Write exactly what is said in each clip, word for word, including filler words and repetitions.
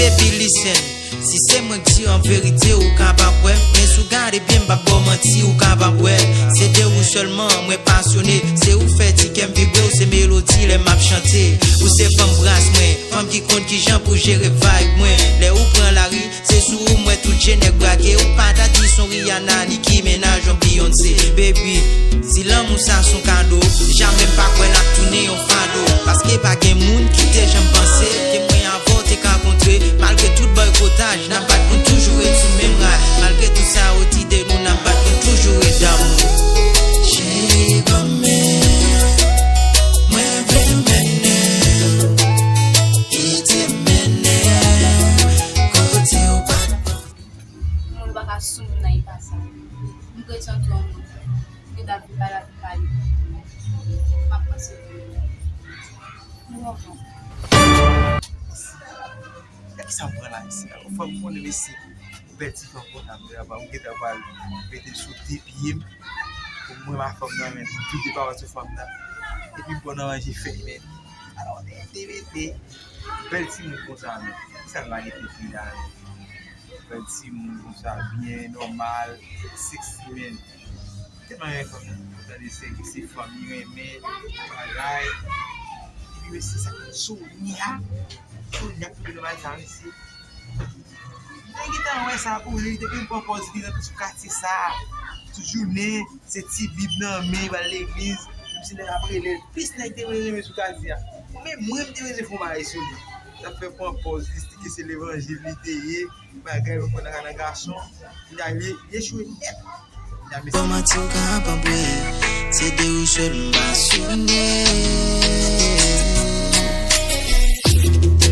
Baby, listen. Si se mwen k di an verite, ou ka pa kwè m. Men si w gade byen, m p ap ba w manti, ou ka pa kwè. Se de ou sèlman mwen pasyone. Se ou k fè ti kè m vibre, ou se melodi lè m ap chante. Ou se fanm bras mwen, fanm ki konn kijan pou jere vibe mwen. Lè ou pran lari, se sou ou m wè tout je nèg brake. Ou pa ta di son Rihanna, Nicki Minaj, yon Beyoncé. Baby, si lanmou sa s on kado, jamè m pa kwè n ap tounen yon fado. Paske pa gen moun ki te janm panse ke mwen avè w te ka kontre. Malgre tout bòykotaj, n ap bat pou n toujou ret sou menm ray. Malgre tout sa yo di de nou, n ap bat pou n toujou ret damou. Cheri, ban m men, mwen vle mennen w, kite m mennen w kote w pa t panse. Moun pa ka sou moun nan, e pa sa. M gentan tou yon moun. Gentan ap viv lavi pa li. M ap panse pou li. Nou konprann. Nan ki sa m pran la isi a? Fò m konnen mesye, bèl ti fanm konsa m te ap, m gentan pral mete l sou de pye m. Pou mwen, ma fanm nan, men m vide pawòl sou fanm nan. Epi bon nan manje fèy, men. Alò, te mete bèl timoun konsa, men. Ki sa l lage te fi la, men? Bèl timoun konsa, byen, nòmal, seksi, men. Tèlman renmen fanm nan, ou tande se, se fanm li renmen, bagay. Epi mesye sa, Sonia, Sonia ki vin nan bagay sa, mesye. Mwen gentan wè sa pou li, depi m pran pòz li nan tout sou katye sa, tout jounen, se ti bib nan men, li pral legliz, menm si nèg ap rele l, plis nèg te renmen sou katye a. Men mwen, m te bezwen fè yon bagay sou li. Sa fè pran pòz li, di ke se levanjil li te ye, bagay, mwen konn nan gason, li echwe nèt. Ban manti, ou ka pa bwè. Se de ou sèl m pasyone.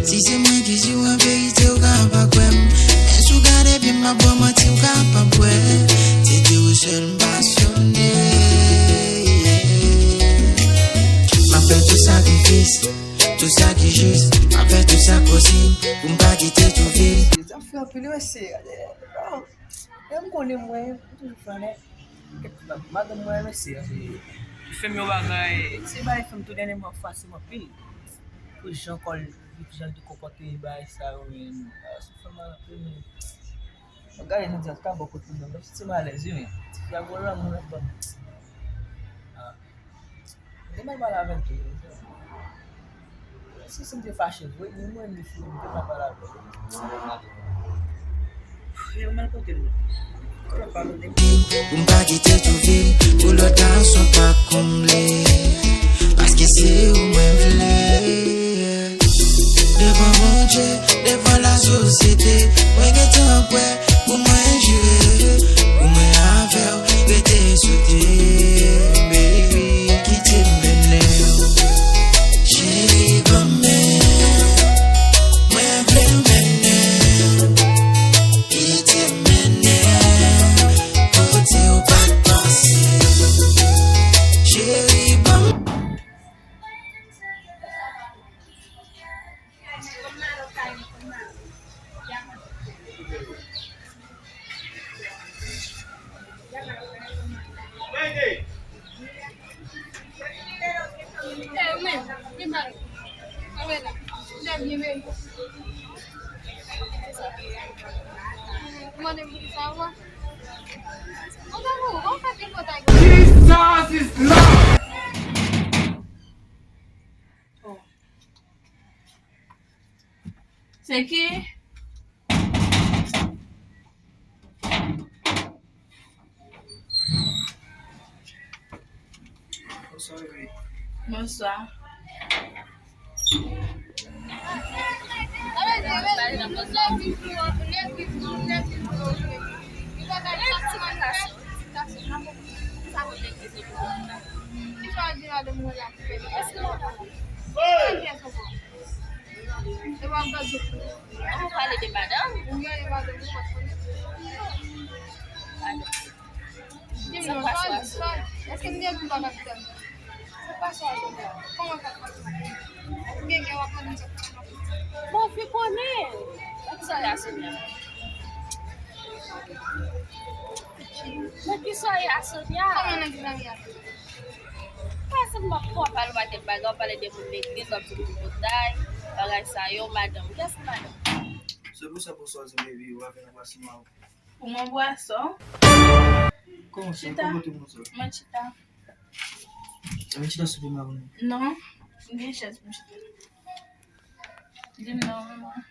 Si se mwen ki di w an verite, ou ka pa kwè m. Men si w gade byen, m ap ban manti, ou ka pa bwè. Se de ou sèl m pasyone. M ap fè tout sakrifis, tout sa ki jis. M ap fè tout sa k posib pou m pa kite tou vide. Sa fè anpil, mesye. Lè m konnen mwen, m toujou fè anlè. Madanm mwen renmen se, se, li fè m yon bagay, se bagay fè m tou dènyèman fwape m anpil. Pou jan kò l, jan l te konpòte bagay sa yo, men, ah, sa fè m mal anpil, men. Mwen gade jodi a, tout a bò kote m nan, m santi m alèz, wi, men. Ti fi a gwo lanmou l ap ban m. Ah. Mwen te mal pale avè l tou. Si, si m te fache vre, ni mwen, ni fi, m te mal pale avè l. Yo mal kote l. Kòlòk pa kote m. Pou m pa kite tou vide, pou lòt gason pa konble. Paske se ou mwen vle. Devan Bondye, devan lasosyete, mwen gentan prè pou mwen jire, pou mwen avè w rete sou tè, baby, kite m mennen w. Cheri, ban m men, mwen vle mennen w, kite m mennen w kote w pa t panse. Cheri, ban m Jesus is Lord! Se ki? Bonswa. Èske w ap gade? Ou pale de madanm? Wi, de madanm, wi, w ap konnen. Madanm. Di m non, sa, sa, èske m gen dwa kapital? Sa pa sa, Sonia. Kòman sa pase? Ou gen gen w ap mande m sa pou sa. Bon, fi konnen. Nan ki sa w ye a, Sonia? Nan ki sa w ye a, Sonia? Kòman nan ki sa m ye a? Pase m ap pran pale w pa tèt bagay, w pale de moun legliz, w ap di moun potay, bagay sa yo, madanm. Kiyès ki madanm? Se pou sa, pou sa, di m, baby, ou pa vin nan plas mwen. Pou mwen bwason. Kòman sa? Chita. Kòman te moun sa? Mwen chita. Mwen chita sou pye m avè w. Non, m gen chèz pou m chita. Di m non, manman.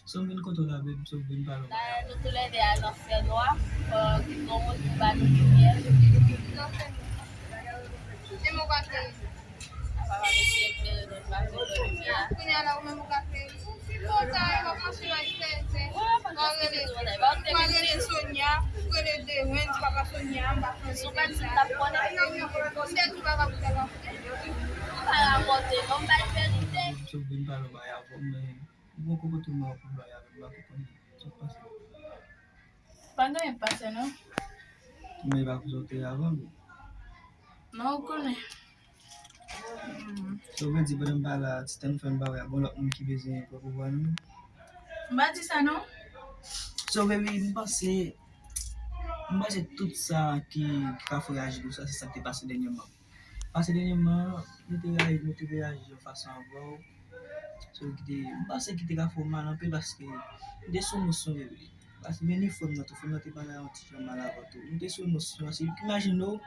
Sa m vin kote w la, baby, sa m vin pale w. Dayè, nou toulède al nan fènwa, fò gen yon moun ki ba nou limyè. Kounye a la, ou menm ou ka fè. Konsa, e w ap mache la, e fè, fè. Ou a rele, ou a rele Sonia, ou rele Dewen, di papa Sonia, m pa konnen. Si w pa di m, t ap konnen. M te di papa pou ta la. M pa rapòte, non, m bay verite. M sot vin pale w bagay avè w, men ou gon konpòtman w ap vle avè m, m pa konprann sa k pase. Pa gen anyen k pase, non. Men e pa konsa w te ye avan, non? Non, ou konnen. Hmm. Sa w vle di pandan m pa la, ti tan nou fè m pa wè, a gon lòt moun ki bezwen pran pouvwa nou? M pa di sa, non. So, baby, m panse, m panse tout sa ki, ki ka fè w reyaji konsa, se sa k te pase dènyèman. Paske dènyèman, nou te reyaji, nou te reyaji yon fason avè w. So, ki te, m panse ki te ka fè w mal anpil paske m te sou emosyon, baby. Paske men ni frè m nan tou, frè m nan te pale yon ti jan mal avè w tou. M te sou emosyon, paske imajine w,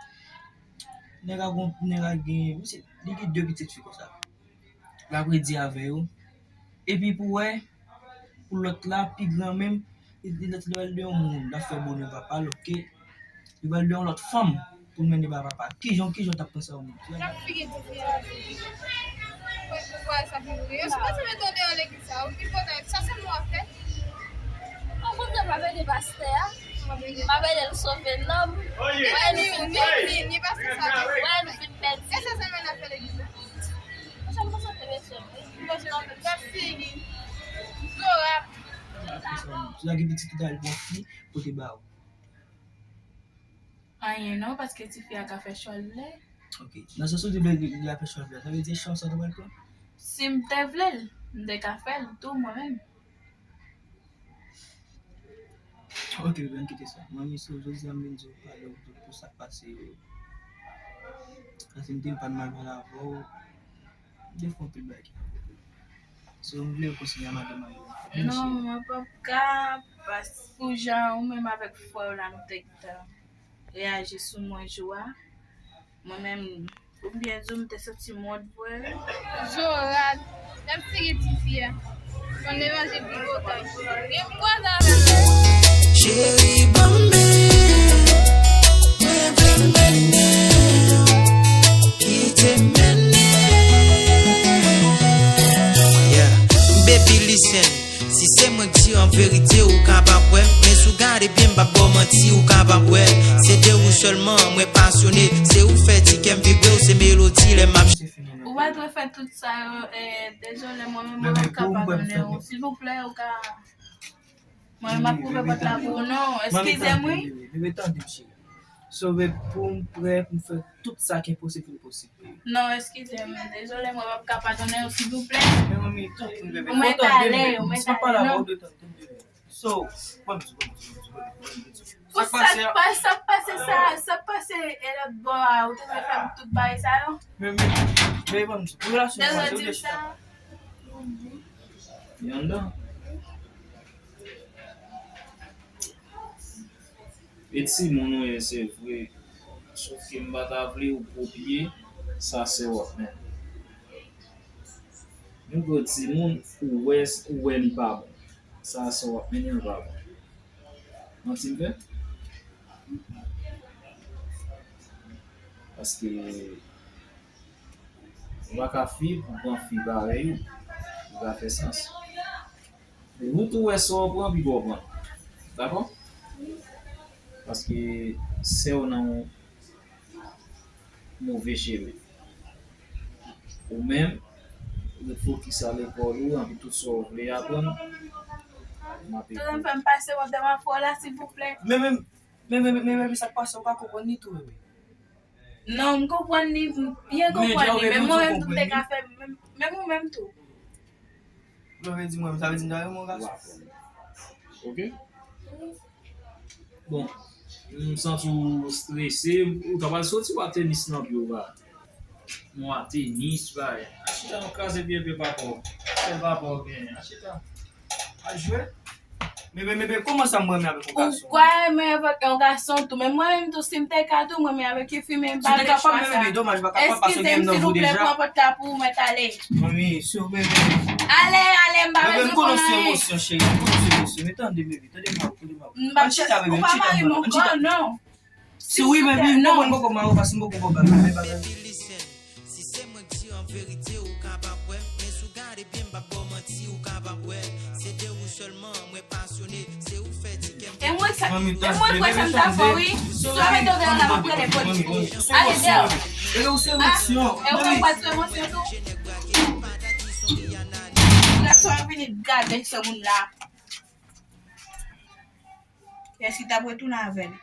nèg la gon, nèg la gen, misye, li gen de pitit fi konsa. L ap redi avè yo. Epi pou wè, pou lòt la, pi gran menm, li, li, li pral de yon moun, l ap fè bonè papa l, oke. Li pral de yon lòt fanm pou l mennen ba papa. Kijan, kijan w t ap panse yon moun? Sa figi ti fi a. Wè, wè, sa figi. Yo sipoze mete w deyò legliz sa, ou ki pote, sa se mwen w ap fè. Mwen kontan m ap ede pastè a. M ap ede l sove nanm. Wè, nou fin pèdi. Wè, nou fin pèdi. E sa sèlman n ap fè legliz la? Mwen sa m konsantre mesye m wi. Mwen sa m konsantre. Sa figi. Zora. Zora gen pitit ki ta al pran fi pote ba ou. Anyen non, paske tifi a ka fè chwa l vle. Ok. Nan sans ou di li, li ap fè chwa l vle, sa vle di chwa sa w ta pral pran? Si m te vle l, m te ka fè l tou mwen menm. Ok, bebe, ann kite sa. Manmi, so, jodi a m vin di w pale w pou, pou sa k pase yo. Paske m te m pa t mal pale avè w. M te fè anpil bagay ki pa bon. So, m vle w kontinye a madanm mwen. Non, mwen p ap ka, paske pou jan ou menm avèk frè w la nou te gentan reyaji sou mwen jou a. Mwen menm, pou m byen di w, m te santi m wont vre. Zorat, lè m figi tifi a. Konn levanjil pi enpòtan. Gen pwa avè l. Cheri, ban m men, mwen vle mennen w, kite m mennen w. Yeah. Baby, listen. Si se mwen k di an verite, ou kapab wè m. Men si w gade byen, m p ap ba w manti, ou kapab wè. Se de ou sèlman mwen pasyone. Se ou k fè ti kè m vibre, ou se melodi lè m ap. Ou pa dwe fè tout sa yo, eh, dezole, mwen menm, mwen p ap ka padone w. Silvouplè, ou ka. Mwen menm, m ap koupe pòt la pou ou, non. Eskize m, wi. Bebe, tande m, cheri. Sove pou m prè pou m fè tout sa ki enposib pou l posib. Non, eskize m. Dezole, mwen p ap ka padone w, silvouplè. Men manmi, tanpri, bebe. Ou mèt ale, ou mèt ale, non. So, ban m di, ban m di, ban m di, ban m di. Pou sa k pase, sa k pase, sa, sa k pase, e lòt bò a, ou te vle fè m tout bagay sa yo? Men, men, men, ban m di, pou relasyon nou, se ou te chita. Li anndan. E timoun ou ye, se vre. Sòf ke m pa ta vle ou kopye sa sè w ap mennen. Yon gwo timoun, ou wè, ou wè li pa bon. Sa sè w ap mennen an pa bon. Manti m fè? Paske ou pa ka fi pou pran fi parèy ou. Li pa fè sans. Ou tou wè sa w pran, pi bon w pran. Dakò? Paske sè w nan yon move chemen. Ou menm, ou ret fokis a lekòl ou, anpi tout sa w vle aprann, m ap ede w. Tande m fè m pase wòb de mafò la, silvouplè. Men, men, men, men, men, men, men, sa k pase, ou pa konprann li tou, bebe. Non, m konprann li, m byen konprann li, men mwen menm tou, m te ka fè, menm, menm ou menm tou. Lè w vle di mwen, sa vle di m ta renmen w gason. Ok. Bon, m santi w strese, ou ta pral soti w a tenis nan pye w la. Nou a tenis, bay. A chita, nou kraze pye, pye papa w. Sèl papa w genyen, a chita. Al jwe. Bebe, bebe, kòman sa m renmen avèk yon Ou gason? Kwa renmen avèk yon gason tou, men mwen menm tou, si m te ka tou, mwen menm avèk yon fi, men m Si pa te vle kapab, chwa men sa. bebe, domaj, m pa kapab pase Eskize m, gen nan vou silvouplè, deja. Pran pòt la pou ou mèt ale. Mami, sou bebe. Ale, ale, m pa Bebe, m bezwen konnen konnen se anyen. Emosyon, cheri. M konnen se emosyon. Men tande, bebe, tande m. Tande m. M pa Ann chita, bebe, ou ann pa chita, mare bebe, mon ann chita. Kò, non. Si wi, bebe, m Non. konprann poko mare, paske m poko konprann bagay. Baby, listen. Si se mwen k di an verite, ou ka pa kwè m. Men si w gade byen, m pa ba w manti, ou ka pa kwè. Se de ou sèlman, mwen pasyone. Se ou fè ti kè m. E mwen sa, Mami, e mwen kwè sa m ta fè, wi. Si w avè tande la, m ap rele polis pou ou. Ale, dèyè. Bebe, ou se emosyon. E ou konn pa ti emosyon tou? Gason an vini gade se moun la. Èske t ap retounen avè l?